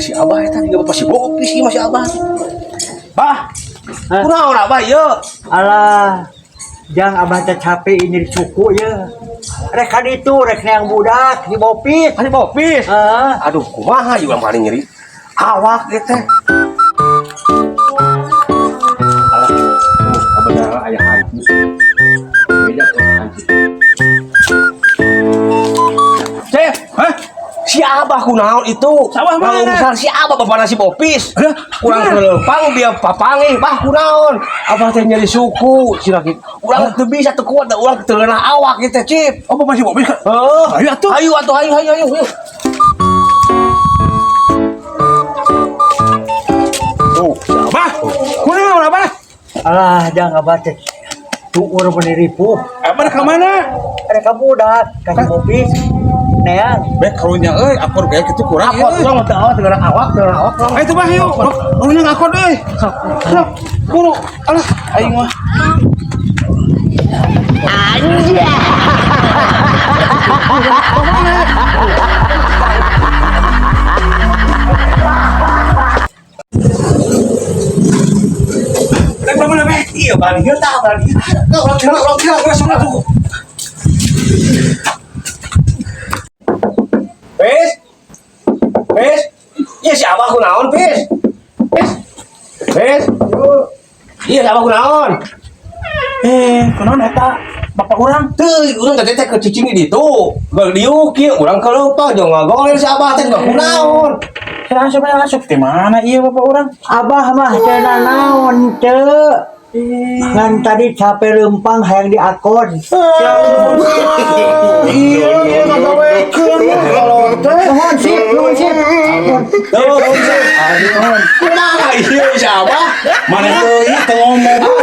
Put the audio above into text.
Si Abah eta juga bapak si Bopis ieu mah si Abah. Bah, Hah? kunaon Abah ieu? Alah, jang abah teh capek ini di suku ya. Rek ka ditu, rek neang budak di Bopis. Ka si Bopis. Heeh. Aduh, kumaha juga paling nyeri. Awak gitu teh. Alah, kebenaran aya hantu. Beda tuh hantu. Cep, Hah? Si Abah kunaon itu? Si Abah mana? Kalau si Abah bapana si Bopis. Hah? Kurang kelempang dia papangi, bah kunaon? Abah teh nyeri suku, cenah kitu. Urang teu bisa teu kuat, da urang teu ngeunah awak gitu, Cip. Oh, bapak si Bopis kan? Heuh. Ayo atuh. Ayo atuh, ayo ayo ayo. Ayo. Tuh, si Abah. Kunaon Abah? Alah, jang abah teh tuur meuni ripuh. Abah ka mana? Rek ka budak ka si Bopis. Neang. Bek karunya euy, akor kayak gitu kurang Akot euy. urang mah teu awak, teu ngeunah awak, teu ngeunah awak. Ayo tuh bah yuk. Karunya ngakor euy. Sok, buru. Alah, aing mah. Rek mana bek? Iya, balik ieu tah, balik ieu. Urang kira, urang kira, urang sana tuh. Pis. Pis. Iya si Abah kunaon, Pis? Pis. Pis. Iya si Abah kunaon? Eh, kunaon eta? Bapak urang. Teu, urang teh teh ke cicing di ditu. Gak diuk ieu, urang keleumpang jeung ngagoler si Abah teh gak kunaon. Kira asup asup di mana iya bapak urang? Abah mah teu nanaon teu. Ngan tadi capek lempang hayang diakon. Iya, iya ngagawekeun kalau teh. Nuhun sip, nuhun sip. Tuh, kunaon ieu si Abah? Mana teu ieu teu ngomong.